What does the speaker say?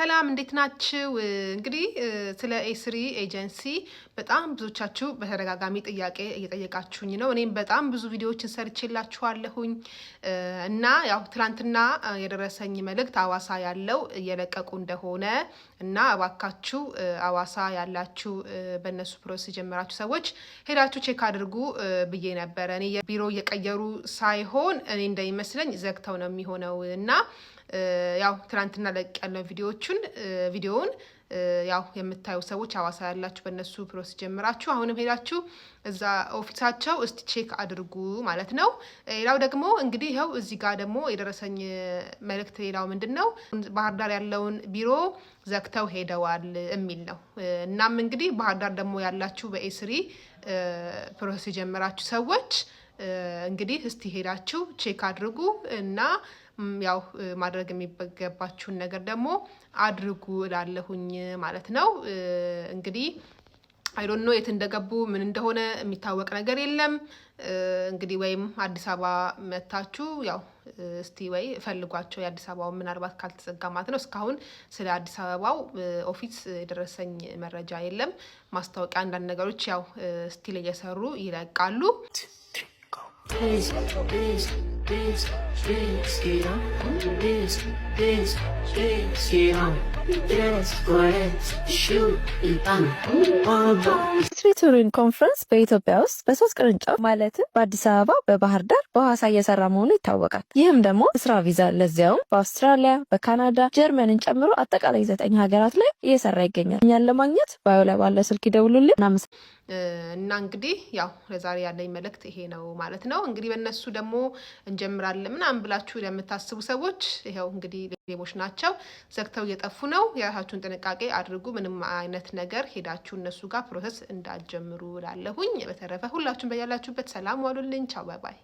ሰላም፣ እንዴት ናችሁ? እንግዲህ ስለ A3 agency በጣም ብዙዎቻችሁ በተደጋጋሚ ጥያቄ እየጠየቃችሁኝ ነው። እኔም በጣም ብዙ ቪዲዮዎችን ሰርቼላችኋለሁኝ እና ያው ትላንትና የደረሰኝ መልእክት አዋሳ ያለው እየለቀቁ እንደሆነ እና እባካችሁ አዋሳ ያላችሁ በእነሱ process የጀመራችሁ ሰዎች ሄዳችሁ check አድርጉ ብዬ ነበረ። እኔ ቢሮ እየቀየሩ ሳይሆን እኔ እንደሚመስለኝ ዘግተው ነው የሚሆነው። እና ያው ትናንትና ለቅቄያለው ቪዲዮዎቹን። ቪዲዮውን ያው የምታዩ ሰዎች፣ አዋሳ ያላችሁ፣ በእነሱ process ጀምራችሁ አሁንም ሄዳችሁ እዛ office ኣቸው እስቲ check አድርጉ ማለት ነው። ሌላው ደግሞ እንግዲህ ይኸው እዚህ ጋር ደግሞ የደረሰኝ መልእክት ሌላው ምንድን ነው፣ ባህር ዳር ያለውን ቢሮ ዘግተው ሄደዋል የሚል ነው። እናም እንግዲህ ባህር ዳር ደግሞ ያላችሁ በ A3 process የጀመራችሁ ሰዎች እንግዲህ እስቲ ሄዳችሁ check አድርጉ እና ያው ማድረግ የሚገባችሁን ነገር ደግሞ አድርጉ እላለሁኝ ማለት ነው። እንግዲህ I don't know የት እንደገቡ፣ ምን እንደሆነ የሚታወቅ ነገር የለም። እንግዲህ ወይም አዲስ አበባ መታችሁ ያው እስቲ ወይ ፈልጓቸው፣ የአዲስ አበባው ምናልባት ካልተዘጋ ማለት ነው። እስካሁን ስለ አዲስ አበባው office የደረሰኝ መረጃ የለም። ማስታወቂያ አንዳንድ ነገሮች ያው still እየሰሩ ይለቃሉ። Dance, dance, dance, dance, get on. Dance, dance, dance, get on. Dance, go ahead, shoot, and A3 ኮንፈረንስ በኢትዮጵያ ውስጥ በሶስት ቅርንጫፍ ማለትም በአዲስ አበባ፣ በባህር ዳር፣ በሐዋሳ እየሰራ መሆኑ ይታወቃል። ይህም ደግሞ ስራ ቪዛ ለዚያውም በአውስትራሊያ፣ በካናዳ፣ ጀርመንን ጨምሮ አጠቃላይ ዘጠኝ ሀገራት ላይ እየሰራ ይገኛል። እኛን ለማግኘት bio ላይ ባለ ስልክ ይደውሉልን። እና እንግዲህ ያው ለዛሬ ያለኝ መልእክት ይሄ ነው ማለት ነው። እንግዲህ በእነሱ ደግሞ እንጀምራለን ምናምን ብላችሁ ለምታስቡ ሰዎች ይኸው እንግዲህ ሌቦች ናቸው፣ ዘግተው እየጠፉ ነው። የራሳችሁን ጥንቃቄ አድርጉ። ምንም አይነት ነገር ሄዳችሁ እነሱ ጋር process እንዳትጀምሩ እላለሁኝ። በተረፈ ሁላችሁም በያላችሁበት ሰላም ዋሉልኝ። ቻው፣ bye bye።